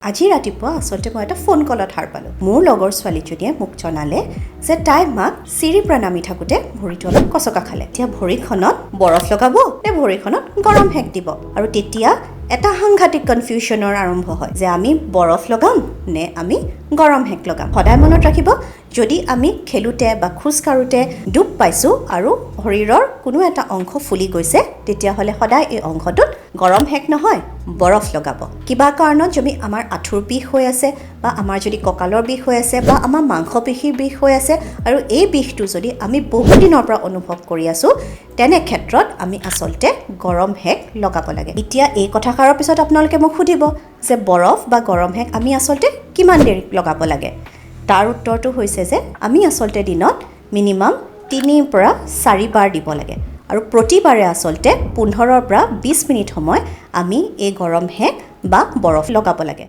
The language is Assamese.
আজি ৰাতিপুৱা আচলতে মই এটা ফোন কলত সাৰ পালোঁ। মোৰ লগৰ ছোৱালীজনীয়ে মোক জনালে যে তাই মাক চিৰিৰ পৰা নামি থাকোঁতে ভৰিটো অলপ কচকা খালে। এতিয়া ভৰিখনত বৰফ লগাব নে ভৰিখনত গৰম সেক দিব? আৰু তেতিয়া এটা সাংঘাতিক কনফিউশ্যনৰ আৰম্ভ হয় যে আমি বৰফ লগাম নে আমি গৰম সেক লগাম। সদায় মনত ৰাখিব, যদি আমি খেলোঁতে বা খোজকাঢ়োঁতে দুখ পাইছোঁ আৰু শৰীৰৰ কোনো এটা অংশ ফুলি গৈছে, তেতিয়াহ'লে সদায় এই অংশটোত গৰম সেক নহয়, বৰফ লগাব। কিবা কাৰণত যদি আমাৰ আঁঠুৰ বিষ হৈ আছে বা আমাৰ যদি কঁকালৰ বিষ হৈ আছে বা আমাৰ মাংসপেশীৰ বিষ হৈ আছে আৰু এই বিষটো যদি আমি বহুদিনৰ পৰা অনুভৱ কৰি আছোঁ, তেনে ক্ষেত্ৰত আমি আচলতে গৰম সেক লগাব লাগে। এতিয়া এই কথাষাৰৰ পিছত আপোনালোকে মোক সুধিব যে বৰফ বা গৰম সেক আমি আচলতে কিমান দেৰি লগাব লাগে? তাৰ উত্তৰটো হৈছে যে আমি আচলতে দিনত মিনিমাম 3ৰ পৰা 4বাৰ দিব লাগে আৰু প্ৰতিবাৰে আচলতে 15ৰ পৰা 20 মিনিট সময় আমি এই গৰম সেক বা বৰফ লগাব লাগে।